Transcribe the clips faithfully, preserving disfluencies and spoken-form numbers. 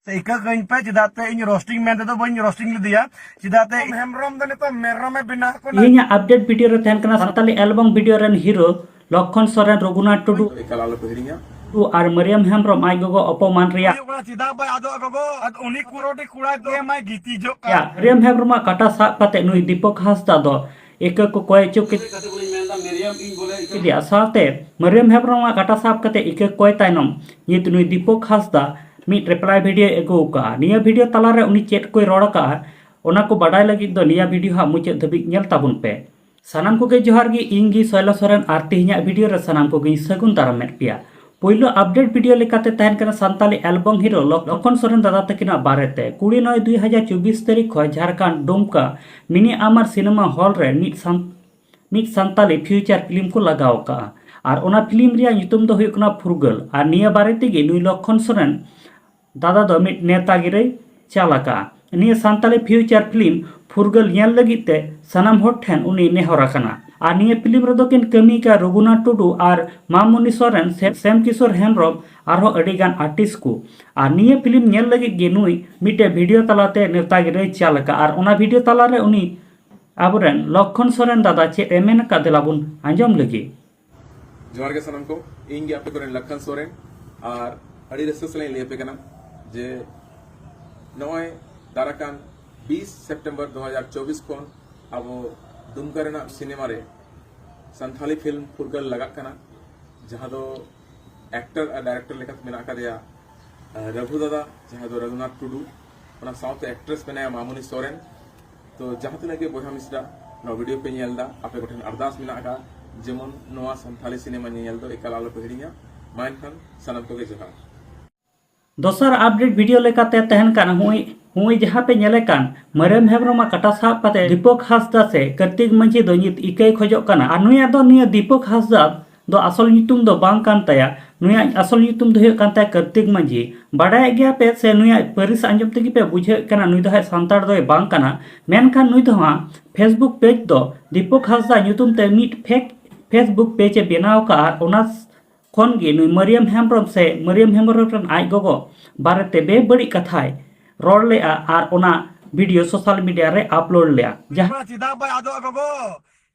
ᱤᱠᱟᱹ ᱠᱟᱹᱧ ᱯᱮ, ᱪᱮᱫᱟᱜ ᱛᱮ ᱤᱧ ᱨᱳᱥᱴᱤᱝ ᱢᱮᱱ ᱛᱮᱫᱚ ᱵᱟᱹᱧ ᱨᱳᱥᱴᱤᱝ ᱞᱮᱫᱮᱭᱟ, ᱪᱮᱫᱟᱜ ᱛᱮ ᱦᱮᱢᱵᱨᱚᱢ ᱫᱚ ᱱᱤᱛᱚᱜ ᱢᱮᱨᱚᱢᱮ ᱵᱮᱱᱟᱣ ᱠᱟᱱᱟ᱾ ᱤᱧᱟᱹᱜ ᱟᱯᱰᱮᱴ ᱵᱷᱤᱰᱤᱭᱳ ᱨᱮ ᱛᱟᱦᱮᱱ ᱠᱟᱱᱟ ᱥᱟᱱᱛᱟᱞᱤ ᱮᱞᱵᱚᱢ ᱵᱷᱤᱰᱤᱭᱳ ᱨᱮᱱ ᱦᱤᱨᱳ ᱞᱚᱠᱠᱷᱚᱱ ᱥᱚᱨᱮᱱ, ᱨᱚᱜᱷᱩᱱᱟᱛᱷ ᱴᱩᱰᱩ ᱮᱠᱟᱞ ᱟᱞᱚ ᱯᱮ ᱦᱤᱲᱤᱧᱟ᱾ ᱟᱨ ᱢᱟᱨᱤᱭᱟᱢ ᱦᱮᱢᱵᱨᱚᱢ ᱟᱡ ᱜᱚᱜᱚ ᱚᱯᱚᱢᱟᱱ ᱨᱮᱭᱟᱜ ᱦᱩᱭᱩᱜ ᱠᱟᱱᱟ, ᱪᱮᱫᱟᱜ ᱵᱟᱭ ᱟᱫᱚᱜᱼᱟ ᱜᱚᱜᱚ? ᱟᱫᱚ ᱩᱱᱤ ᱠᱩᱲᱤ ᱠᱚᱲᱟ ᱜᱮ ᱢᱟᱭ ᱜᱤᱛᱤᱡᱚᱜ ᱠᱟᱱ᱾ ᱢᱟᱨᱤᱭᱟᱢ ᱦᱮᱢᱵᱨᱚᱢᱟᱜ ᱠᱟᱴᱟ ᱥᱟᱵ ᱠᱟᱛᱮ ᱱᱩᱭ ᱫᱤᱯᱚᱠ ᱦᱟᱸᱥᱫᱟ ᱫᱚ ᱤᱠᱟᱹ ᱠᱚ ᱠᱚᱭ ᱦᱚᱪᱚ ᱠᱮᱫᱮᱭᱟ᱾ ᱥᱟᱶᱛᱮ ᱢᱟᱨᱤᱭᱟᱢ ᱦᱮᱢᱵᱨᱚᱢᱟᱜ ᱠᱟᱴᱟ ᱥᱟᱵ ᱠᱟᱛᱮ ᱤᱠᱟᱹ ᱠᱚᱭ ᱛᱟᱭᱱᱚᱢ ᱱᱤᱛ ᱱᱩᱭ ᱫᱤᱯᱚᱠ ᱦᱟᱸᱥᱫᱟ ᱢᱤᱫ ᱨᱤᱯᱞᱟᱭ ᱵᱷᱤᱰᱤᱭᱳᱭ ᱟᱹᱜᱩ ᱟᱠᱟᱫᱼᱟ᱾ ᱱᱤᱭᱟᱹ ᱵᱷᱤᱰᱤᱭᱳ ᱛᱟᱞᱟᱨᱮ ᱩᱱᱤ ᱪᱮᱫ ᱠᱚᱭ ᱨᱚᱲ ᱟᱠᱟᱫᱼᱟ, ᱚᱱᱟ ᱠᱚ ᱵᱟᱰᱟᱭ ᱞᱟᱹᱜᱤᱫ ᱫᱚ ᱱᱤᱭᱟᱹ ᱵᱷᱤᱰᱤᱭᱳ ᱦᱟᱸᱜ ᱢᱩᱪᱟᱹᱫ ᱫᱷᱟᱹᱵᱤᱡ ᱧᱮᱞ ᱛᱟᱵᱚᱱ ᱯᱮ᱾ ᱥᱟᱱᱟᱢ ᱠᱚᱜᱮ ᱡᱚᱦᱟᱨ ᱜᱮ, ᱤᱧ ᱜᱮ ᱥᱚᱭᱞᱟ ᱥᱚᱨᱮᱱ, ᱟᱨ ᱛᱮᱦᱮᱧᱟᱜ ᱵᱷᱤᱰᱤᱭᱳ ᱨᱮ ᱥᱟᱱᱟᱢ ᱠᱚᱜᱮᱧ ᱥᱟᱹᱜᱩᱱ ᱫᱟᱨᱟᱢᱮᱫ ᱯᱮᱭᱟ᱾ ᱯᱳᱭᱞᱳ ᱟᱯᱰᱮᱴ ᱵᱷᱤᱰᱤᱭᱳ ᱞᱮᱠᱟᱛᱮ ᱛᱟᱦᱮᱱ ᱠᱟᱱᱟ ᱥᱟᱱᱛᱟᱞᱤ ᱮᱞᱵᱚᱢ ᱦᱤᱨᱳ ᱞᱚᱠ-, ᱞᱚᱠᱠᱷᱚᱱ ᱥᱚᱨᱮᱱ ᱫᱟᱫᱟ ᱛᱟᱹᱠᱤᱱᱟᱜ ᱵᱟᱨᱮᱛᱮ᱾ ᱠᱩᱲᱤ ᱱᱚᱭ ᱫᱩᱭ ᱦᱟᱡᱟᱨ ᱪᱚᱵᱵᱤᱥ ᱛᱟᱹᱨᱤᱠᱷ ᱠᱷᱚᱱ ᱡᱷᱟᱲᱠᱷᱚᱸᱰ ᱰᱩᱢᱠᱟ ᱢᱤᱱᱤ ᱟᱢᱟᱨ ᱥᱤᱱᱮᱢᱟ ᱦᱚᱞ ᱨᱮ ᱢᱤᱫ ᱥᱟᱱ-, ᱢᱤᱫ ᱥᱟᱱᱛᱟᱞᱤ ᱯᱷᱤᱭᱩᱪᱟᱨ ᱯᱷᱤᱞᱢ ᱠᱚ ᱞᱟᱜᱟᱣ ᱟᱠᱟᱫᱼᱟ᱾ ᱟᱨ ᱚᱱᱟ ᱯᱷᱤᱞᱢ ᱨᱮᱭᱟᱜ ᱧᱩᱛᱩᱢ ᱫᱚ ᱦᱩᱭᱩᱜ ᱠᱟᱱᱟ ᱯᱷᱩᱨᱜᱟᱹᱞ᱾ ᱟᱨ ᱱᱤᱭᱟᱹ ᱵᱟᱨᱮ ᱛᱮᱜᱮ ᱱᱩᱭ ᱞᱚᱠᱠᱷᱚᱱ ᱥᱚᱨᱮᱱ ᱫᱟᱫᱟ ᱫᱚ ᱢᱤᱫ ᱱᱮᱣᱛᱟ ᱜᱤᱨᱟᱹᱭ ᱪᱟᱞ ᱟᱠᱟᱫᱼᱟ᱾ ᱱᱤᱭᱟᱹ ᱥᱟᱱᱛᱟᱞᱤ ᱯᱷᱤᱭᱩᱪᱟᱨ ᱯᱷᱤᱞᱢ ᱯᱷᱩᱨᱜᱟᱹᱞ ᱧᱮᱞ ᱞᱟᱹᱜᱤᱫ ᱛᱮ ᱥᱟᱱᱟᱢ ᱦᱚᱲ ᱴᱷᱮᱱ ᱩᱱᱤ ᱱᱮᱦᱚᱨ ᱟᱠᱟᱱᱟ᱾ ᱟᱨ ᱱᱤᱭᱟᱹ ᱯᱷᱤᱞᱢ ᱨᱮᱫᱚ ᱠᱤᱱ ᱠᱟᱹᱢᱤ ᱠᱟᱜᱼᱟ ᱨᱚᱜᱷᱩᱱᱟᱛᱷ ᱴᱩᱰᱩ ᱟᱨ ᱢᱟᱢᱩᱱᱤ ᱥᱚᱨᱮᱱ, ᱥᱮ-, ᱥᱮᱢ ᱠᱤᱥᱳᱨ ᱦᱮᱢᱵᱨᱚᱢ, ᱟᱨᱦᱚᱸ ᱟᱹᱰᱤ ᱜᱟᱱ ᱟᱨᱴᱤᱥᱴ ᱠᱚ᱾ ᱟᱨ ᱱᱤᱭᱟᱹ ᱯᱷᱤᱞᱢ ᱧᱮᱞ ᱞᱟᱹᱜᱤᱫ ᱜᱮ ᱱᱩᱭ ᱢᱤᱫᱴᱮᱡ ᱵᱷᱤᱰᱤᱭᱳ ᱛᱟᱞᱟᱛᱮ ᱱᱮᱣᱛᱟ ᱜᱤᱨᱟᱹᱭ ᱪᱟᱞ ᱟᱠᱟᱫᱼᱟ᱾ ᱟᱨ ᱚᱱᱟ ᱵᱷᱤᱰᱤᱭᱳ ᱛᱟᱞᱟᱨᱮ ᱩᱱᱤ ᱟᱵᱚᱨᱮᱱ ᱞᱚᱠᱠᱷᱚᱱ ᱥᱚᱨᱮᱱ ᱫᱟᱫᱟ ᱪᱮᱫ ᱮ ᱢᱮᱱ ᱟᱠᱟᱫ, ᱫᱮᱞᱟ ᱵᱚᱱ ᱟᱸᱡᱚᱢ ᱞᱮᱜᱮ᱾ ᱡᱚᱦᱟᱨ ᱜᱮ ᱥᱟᱱᱟᱢ ᱠᱚ, ᱤᱧ ᱜᱮ ᱟᱯᱮ ᱠᱚᱨᱮᱱ ᱞᱚᱠᱠᱷᱚᱱ ᱥᱚᱨᱮᱱ᱾ ᱟᱨ ᱟᱹᱰᱤ ᱨᱟᱹᱥᱠᱟᱹ ᱥᱟᱞᱟᱜ ᱤᱧ ᱞᱟᱹᱭ ᱟᱯᱮ ᱠᱟᱱᱟ ᱡᱮ ᱱᱚᱜᱼᱚᱭ ᱫᱟᱨᱟᱠᱟᱱ ᱵᱤᱥ ᱥᱮᱯᱴᱮᱢᱵᱚᱨ ᱫᱩ ᱦᱟᱡᱟᱨ ᱪᱚᱵᱵᱤᱥ ᱠᱷᱚᱱ ᱟᱵᱚ ᱫᱩᱢᱠᱟ ᱨᱮᱱᱟᱜ ᱥᱤᱱᱮᱢᱟ ᱨᱮ ᱥᱟᱱᱛᱷᱟᱞᱤ ᱯᱷᱤᱞᱢ ᱯᱷᱩᱨᱜᱟᱹᱞ ᱞᱟᱜᱟᱜ ᱠᱟᱱᱟ, ᱡᱟᱦᱟᱸ ᱫᱚ ᱮᱠᱴᱚᱨ ᱟᱨ ᱰᱟᱭᱨᱮᱠᱴᱚᱨ ᱞᱮᱠᱟᱛᱮ ᱢᱮᱱᱟᱜ ᱟᱠᱟᱫᱮᱭᱟ, ᱟᱨ ᱨᱟᱹᱜᱷᱩ ᱫᱟᱫᱟ, ᱡᱟᱦᱟᱸᱭ ᱫᱚ ᱨᱟᱹᱜᱷᱩᱱᱟᱛᱷ ᱴᱩᱰᱩ, ᱚᱱᱟ ᱥᱟᱶᱛᱮ ᱮᱠᱴᱨᱮᱥ ᱢᱮᱱᱟᱭᱟ ᱢᱟᱢᱩᱱᱤ ᱥᱚᱨᱮᱱ᱾ ᱛᱚ ᱡᱟᱦᱟᱸ ᱛᱤᱱᱟᱹᱜ ᱜᱮ ᱵᱚᱭᱦᱟ ᱢᱤᱥᱨᱟ ᱱᱚᱣᱟ ᱵᱷᱤᱰᱤᱭᱳ ᱯᱮ ᱧᱮᱞ ᱮᱫᱟ, ᱟᱯᱮ ᱠᱚᱴᱷᱮᱱ ᱟᱨᱫᱟᱥ ᱢᱮᱱᱟᱜ ᱟᱠᱟᱫ ᱡᱮᱢᱚᱱ ᱱᱚᱣᱟ ᱥᱟᱱᱛᱷᱟᱞᱤ ᱥᱤᱱᱮᱢᱟ ᱧᱮᱧᱮᱞ ᱫᱚ ᱮᱠᱟᱞ ᱟᱞᱚ ᱯᱮ ᱦᱤᱲᱤᱧᱟ᱾ ᱢᱟ ᱮᱱᱠᱷᱟᱱ ᱥᱟᱱᱟᱢ ᱠᱚᱜᱮ ᱡᱚᱦᱟᱨ᱾ ᱫᱚᱥᱟᱨ ᱟᱯᱰᱮᱴ ᱵᱷᱤᱰᱤᱭᱳ ᱞᱮᱠᱟᱛᱮ ᱛᱟᱦᱮᱱ ᱠᱟᱱᱟ, ᱦᱩᱸᱜᱼᱩᱭ, ᱦᱩᱸᱜᱼᱩᱭ ᱡᱟᱦᱟᱸ ᱯᱮ ᱧᱮᱞᱮ ᱠᱟᱱ, ᱢᱟᱨᱤᱭᱟᱢ ᱦᱮᱢᱵᱨᱚᱢᱟᱜ ᱠᱟᱴᱟ ᱥᱟᱵ ᱠᱟᱛᱮ ᱫᱤᱯᱚᱠ ᱦᱟᱸᱥᱫᱟ ᱥᱮ ᱠᱟᱨᱛᱤᱠ ᱢᱟᱹᱡᱷᱤ ᱫᱚ ᱱᱤᱛ ᱤᱠᱟᱹᱭ ᱠᱷᱚᱡᱚᱜ ᱠᱟᱱᱟ᱾ ᱟᱨ ᱱᱩᱭᱟᱜ ᱫᱚ ᱱᱤᱭᱟᱹ ᱫᱤᱯᱚᱠ ᱦᱟᱸᱥᱫᱟ ᱫᱚ ᱟᱥᱚᱞ ᱧᱩᱛᱩᱢ ᱫᱚ ᱵᱟᱝ ᱠᱟᱱ ᱛᱟᱭᱟ᱾ ᱱᱩᱭᱟᱜ ᱟᱥᱚᱞ ᱧᱩᱛᱩᱢ ᱫᱚ ᱦᱩᱭᱩᱜ ᱠᱟᱱ ᱛᱟᱭᱟ ᱠᱟᱨᱛᱤᱠ ᱢᱟᱹᱡᱷᱤ᱾ ᱵᱟᱰᱟᱭᱮᱫ ᱜᱮᱭᱟ ᱯᱮ ᱥᱮ ᱱᱩᱭᱟᱜ ᱯᱟᱹᱨᱤᱥ ᱟᱸᱡᱚᱢ ᱛᱮᱜᱮ ᱯᱮ ᱵᱩᱡᱷᱟᱹᱣᱮᱫ ᱠᱟᱱᱟ, ᱱᱩᱭ ᱫᱚ ᱦᱟᱸᱜ ᱥᱟᱱᱛᱟᱲ ᱫᱚᱭ ᱵᱟᱝ ᱠᱟᱱᱟ᱾ ᱢᱮᱱᱠᱷᱟᱱ ᱱᱩᱭ ᱫᱚ ᱦᱟᱸᱜ Facebook ᱯᱮᱡᱽ ᱫᱚ ᱫᱤᱯᱚᱠ ᱦᱟᱸᱥᱫᱟ ᱧᱩᱛᱩᱢ ᱛᱮ ᱢᱤᱫ ᱯᱷᱮᱠ Facebook ᱯᱮᱡᱽ ᱮ ᱵᱮᱱᱟᱣ ᱟᱠᱟᱫᱼᱟ᱾ ᱟᱨ ᱚᱱᱟ ᱠᱷᱚᱱ ᱜᱮ ᱱᱩᱭ ᱢᱟᱹᱨᱤᱭᱟᱢ ᱦᱮᱢᱵᱨᱚᱢ ᱥᱮ ᱢᱟᱹᱨᱤᱭᱟᱢ ᱦᱮᱢᱵᱨᱚᱢ ᱨᱮᱱ ᱟᱡ ᱜᱚᱜᱚ ᱵᱟᱨᱮᱛᱮ ᱵᱮᱵᱟᱹᱲᱤᱡ ᱠᱟᱛᱷᱟᱭ ᱨᱚᱲ ᱞᱮᱫᱼᱟ ᱟᱨ ᱚᱱᱟ ᱵᱷᱤᱰᱤᱭᱳ ᱥᱳᱥᱟᱞ ᱢᱤᱰᱤᱭᱟ ᱨᱮ ᱟᱯᱞᱳᱰ ᱞᱮᱫᱼᱟ, ᱡᱟᱦᱟᱸ ᱪᱮᱫᱟᱜ ᱵᱟᱭ ᱟᱫᱚᱜᱼᱟ ᱜᱚᱜᱚ?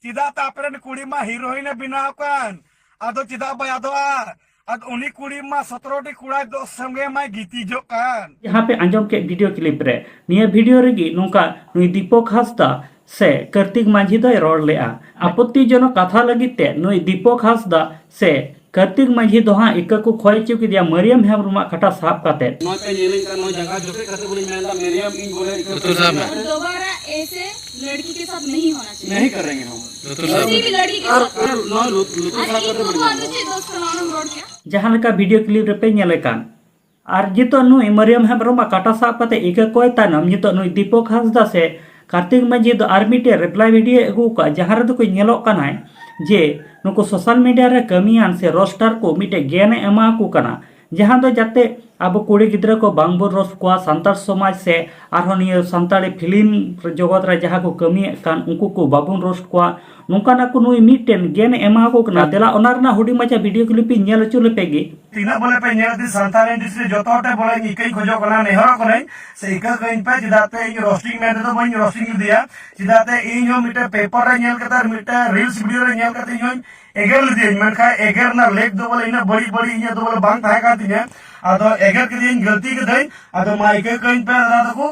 ᱪᱮᱫᱟᱜ ᱛᱮ ᱟᱯᱮ ᱨᱮᱱ ᱠᱩᱲᱤ ᱢᱟ ᱦᱤᱨᱳᱭᱤᱱ ᱮ ᱵᱮᱱᱟᱣ ᱠᱟᱱ, ᱟᱫᱚ ᱪᱮᱫᱟᱜ ᱵᱟᱭ ᱟᱫᱚᱜᱼᱟ? ᱟᱫᱚ ᱩᱱᱤ ᱠᱩᱲᱤ ᱢᱟ ᱥᱚᱛᱨᱚ ᱴᱤ ᱠᱚᱲᱟ ᱫᱚ ᱥᱚᱸᱜᱮ ᱢᱟᱭ ᱜᱤᱛᱤᱡᱚᱜ ᱠᱟᱱ᱾ ᱡᱟᱦᱟᱸ ᱯᱮ ᱟᱸᱡᱚᱢ ᱠᱮᱫ ᱵᱷᱤᱰᱤᱭᱳ ᱠᱞᱤᱯ ᱨᱮ, ᱱᱤᱭᱟᱹ ᱵᱷᱤᱰᱤᱭᱳ ᱨᱮᱜᱮ ᱱᱚᱝᱠᱟ ᱱᱩᱭ ᱫᱤᱯᱚᱠ ᱦᱟᱸᱥᱫᱟ ᱥᱮ ᱠᱟᱨᱛᱤᱠ ᱢᱟᱹᱡᱷᱤ ᱫᱚᱭ ᱨᱚᱲ ᱞᱮᱫᱼᱟ᱾ ᱟᱯᱚᱛᱛᱤᱡᱚᱱᱚᱠ ᱠᱟᱛᱷᱟ ᱞᱟᱹᱜᱤᱫ ᱛᱮ ᱱᱩᱭ ᱫᱤᱯᱚᱠ ᱦᱟᱸᱥᱫᱟ ᱥᱮ ᱠᱟᱨᱛᱤᱠ ᱢᱟᱹᱡᱷᱤ ᱫᱚ ᱦᱟᱸᱜ ᱤᱠᱟᱹ ᱠᱚ ᱠᱷᱚᱭ ᱦᱚᱪᱚ ᱠᱮᱫᱮᱭᱟ ᱢᱟᱹᱨᱤᱭᱟᱢ ᱦᱮᱢᱵᱨᱚᱢᱟᱜ ᱠᱟᱴᱟ ᱥᱟᱵ ᱠᱟᱛᱮ᱾ ᱱᱚᱣᱟ ᱯᱮ ᱧᱮᱞᱮᱧ ᱠᱟᱱ ᱱᱚᱣᱟ ᱡᱟᱸᱜᱟ ᱡᱚᱴᱮᱫ ᱠᱟᱛᱮ ᱵᱚᱞᱮᱧ ᱢᱮᱱᱫᱟ, ᱢᱮᱨᱤᱭᱟᱢ, ᱤᱧ ᱵᱚᱞᱮ ᱤᱠᱟᱹ ᱞᱩᱛᱩᱨ ᱥᱟᱵ ᱢᱮ᱾ दोबारा ऐसे लड़की के साथ नहीं होना चाहिए। नहीं करेंगे हम। ᱞᱩᱛᱩᱨ ᱥᱟᱵ किसी भी लड़की के साथ। ᱱᱚᱣᱟ ᱞᱩᱛᱩᱨ ᱥᱟᱵ ᱠᱟᱛᱮ ᱵᱚᱞᱮᱧ ᱢᱮᱱᱫᱟ᱾ ᱡᱟᱦᱟᱸ ᱞᱮᱠᱟ ᱵᱷᱤᱰᱤᱭᱳ ᱠᱞᱤᱯ ᱨᱮᱯᱮ ᱧᱮᱞᱮ ᱠᱟᱱ, ᱟᱨ ᱱᱤᱛᱚᱜ ᱱᱩᱭ ᱢᱟᱹᱨᱤᱭᱟᱢ ᱦᱮᱢᱵᱨᱚᱢᱟᱜ ᱠᱟᱴᱟ ᱥᱟᱵ ᱠᱟᱛᱮ ᱤᱠᱟᱹ ᱠᱚᱭ ᱛᱟᱭᱱᱚᱢ ᱱᱤᱛᱚᱜ ᱱᱩᱭ ᱫᱤᱯᱚᱠ ᱦᱟᱸᱥᱫᱟ ᱥᱮ ᱠᱟᱨᱛᱤᱠ ᱢᱟᱹᱡᱷᱤ ᱫᱚ ᱟᱨ ᱢᱤᱫᱴᱮᱡ ᱨᱤᱯᱞᱟᱭ ᱵᱷᱤᱰᱤᱭᱳ ᱟᱹᱜᱩ ᱟᱠᱟᱫᱼᱟ, ᱡᱟᱦᱟᱸ ᱨᱮᱫᱚ ᱠᱚ ᱧᱮᱞᱚᱜ ᱠᱟᱱᱟᱭ ᱡᱮ ᱱᱩᱠᱩ ᱥᱳᱥᱟᱞ ᱢᱤᱰᱤᱭᱟ ᱨᱮ ᱠᱟᱹᱢᱤᱭᱟᱱ ᱥᱮ ᱨᱳᱥᱴᱟᱨ ᱠᱚ ᱢᱤᱫᱴᱮᱡ ᱜᱮᱱ ᱮ ᱮᱢᱟ ᱠᱚ ᱠᱟᱱᱟ, ᱡᱟᱦᱟᱸ ᱫᱚ ᱡᱟᱛᱮ ᱟᱵᱚ ᱠᱩᱲᱤ ᱜᱤᱫᱽᱨᱟᱹ ᱠᱚ ᱵᱟᱝ ᱵᱚᱱ ᱨᱳᱥᱴ ᱠᱚᱣᱟ, ᱥᱟᱱᱛᱟᱲ ᱥᱚᱢᱟᱡᱽ ᱥᱮ ᱟᱨᱦᱚᱸ ᱱᱤᱭᱟᱹ ᱥᱟᱱᱛᱟᱲᱤ ᱯᱷᱤᱞᱢ ᱡᱚᱜᱚᱛ ᱨᱮ ᱡᱟᱦᱟᱸ ᱠᱚ ᱠᱟᱹᱢᱤᱭᱮᱫ ᱠᱟᱱ ᱩᱱᱠᱩ ᱠᱚ ᱵᱟᱵᱚᱱ ᱨᱳᱥᱴ ᱠᱚᱣᱟ, ᱱᱚᱝᱠᱟᱱᱟᱜ ᱠᱚ ᱱᱩᱭ ᱢᱤᱫᱴᱮᱱ ᱜᱮᱱ ᱮ ᱮᱢᱟ ᱠᱚ ᱠᱟᱱᱟ᱾ ᱫᱮᱞᱟ ᱚᱱᱟ ᱨᱮᱱᱟᱜ ᱦᱩᱰᱤᱧ ᱢᱟᱪᱷᱟ ᱵᱷᱤᱰᱤᱭᱳ ᱠᱞᱤᱯ ᱤᱧ ᱧᱮᱞ ᱦᱚᱪᱚ ᱞᱮᱯᱮ ᱜᱮ᱾ ᱛᱤᱱᱟᱹᱜ ᱵᱚᱞᱮ ᱯᱮ ᱧᱮᱞ ᱤᱫᱤ ᱥᱟᱱᱛᱟᱲ ᱤᱱᱰᱟᱥᱴᱨᱤ ᱡᱚᱛᱚ ᱦᱚᱲ ᱴᱷᱮᱱ ᱵᱚᱞᱮ ᱤᱠᱟᱹᱧ ᱠᱷᱚᱡᱚᱜ ᱠᱟᱱᱟ, ᱱᱮᱦᱚᱨᱚᱜ ᱠᱟᱹᱱᱟᱹᱧ ᱥᱮ ᱤᱠᱟᱹ ᱠᱟᱹᱧ ᱯᱮ, ᱪᱮᱫᱟᱜ ᱛᱮ ᱤᱧ ᱨᱳᱥᱴᱤᱝ ᱢᱮᱱ ᱛᱮᱫᱚ ᱵᱟᱹᱧ ᱨᱳᱥᱴᱤᱝ ᱞᱮᱫᱮᱭᱟ, ᱪᱮᱫᱟᱜ ᱛᱮ ᱤᱧ ᱦᱚᱸ ᱢᱤᱫᱴᱮᱱ ᱯᱮᱯᱟᱨ ᱨᱮ ᱧᱮᱞ ᱠᱟᱛᱮ ᱟᱨ ᱢᱤᱫᱴᱮᱱ ᱨᱤᱞᱥ ᱵᱷᱤᱰᱤᱭᱳ ᱨᱮ ᱧᱮᱞ ᱠᱟᱛᱮ ᱤᱧ ᱦᱚᱸᱧ ᱮᱜᱮᱨ ᱞᱮᱫᱮᱭᱟᱹᱧ, ᱢᱮᱱᱠᱷᱟᱱ ᱮᱜᱮᱨ ᱨᱮᱱᱟᱜ ᱞᱮᱠ ᱫᱚ ᱵᱚᱞᱮ ᱤᱱᱟᱹᱜ ᱵᱟᱹᱲᱤᱡ ᱵᱟᱹᱲᱤᱡ ᱤᱧᱟᱹᱜ ᱫᱚ ᱵᱚᱞᱮ ᱵᱟᱝ ᱛᱟᱦᱮᱸ ᱠᱟᱱ ᱛᱤᱧᱟᱹ᱾ ᱟᱫᱚ ᱮᱜᱮᱨ ᱠᱮᱫᱮᱭᱟᱹᱧ, ᱜᱟᱹᱞᱛᱤ ᱠᱮᱫᱟᱹᱧ, ᱟᱫᱚ ᱢᱟ ᱤᱠᱟᱹ ᱠᱟᱹᱧ ᱯᱮ ᱫᱟᱫᱟ ᱛᱟᱠᱚ,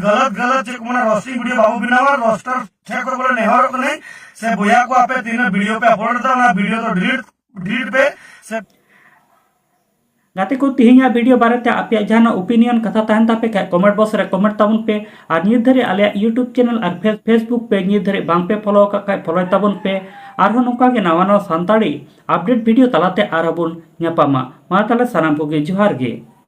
ᱜᱟᱞᱟᱛ ᱜᱟᱞᱟᱛ ᱪᱮᱫ ᱠᱚ ᱢᱮᱱᱟ ᱨᱳᱥᱴᱤᱝ ᱵᱷᱤᱰᱤᱭᱳ ᱵᱟᱵᱚ ᱵᱮᱱᱟᱣᱟ, ᱨᱳᱥᱴᱟᱨ ᱴᱷᱮᱱ ᱠᱷᱚᱱ ᱵᱚᱞᱮ ᱱᱮᱦᱚᱨᱚᱜ ᱠᱟᱹᱱᱟᱹᱧ ᱥᱮ ᱵᱚᱭᱦᱟ ᱠᱚ ᱟᱯᱮ ᱛᱤᱱᱟᱹᱜ ᱵᱷᱤᱰᱤᱭᱳ ᱯᱮ ᱟᱯᱞᱳᱰ ᱮᱫᱟ ᱚᱱᱟ ᱵᱷᱤᱰᱤᱭᱳ ᱫᱚ ᱰᱤᱞᱤᱴ ᱰᱤᱞᱤᱴ ᱯᱮ ᱥᱮ ᱜᱟᱛᱮ ᱠᱚ, ᱛᱮᱦᱮᱧᱟᱜ ᱵᱷᱤᱰᱤᱭᱳ ᱵᱟᱨᱮᱛᱮ ᱟᱯᱮᱭᱟᱜ ᱡᱟᱦᱟᱱᱟᱜ ᱳᱯᱤᱱᱤᱭᱚᱱ ᱠᱟᱛᱷᱟ ᱛᱟᱦᱮᱱ ᱛᱟᱯᱮ ᱠᱷᱟᱡ ᱠᱚᱢᱮᱱᱴ ᱵᱚᱠᱥ ᱨᱮ ᱠᱚᱢᱮᱱᱴ ᱛᱟᱵᱚᱱ ᱯᱮ, ᱟᱨ ᱱᱤᱛ ᱫᱷᱟᱹᱨᱤᱡ ᱟᱞᱮᱭᱟᱜ ᱭᱩᱴᱩᱵᱽ ᱪᱮᱱᱮᱞ ᱟᱨ ᱯᱷᱮᱥ-, ᱯᱷᱮᱥᱵᱩᱠ ᱯᱮᱡᱽ ᱱᱤᱛ ᱫᱷᱟᱹᱨᱤᱡ ᱵᱟᱝ ᱯᱮ ᱯᱷᱚᱞᱳ ᱟᱠᱟᱫ ᱠᱷᱟᱡ ᱯᱷᱚᱞᱳᱭ ᱛᱟᱵᱚᱱ ᱯᱮ᱾ ᱟᱨᱦᱚᱸ ᱱᱚᱝᱠᱟ ᱜᱮ ᱱᱟᱣᱟ ᱱᱟᱣᱟ ᱥᱟᱱᱛᱟᱲᱤ ᱟᱯᱰᱮᱴ ᱵᱷᱤᱰᱤᱭᱳ ᱛᱟᱞᱟᱛᱮ ᱟᱨᱦᱚᱸ ᱵᱚᱱ ᱧᱟᱯᱟᱢᱟ᱾ ᱢᱟ ᱛᱟᱦᱞᱮ ᱥᱟᱱᱟᱢ ᱠᱚᱜᱮ ᱡᱚᱦᱟᱨ ᱜᱮ᱾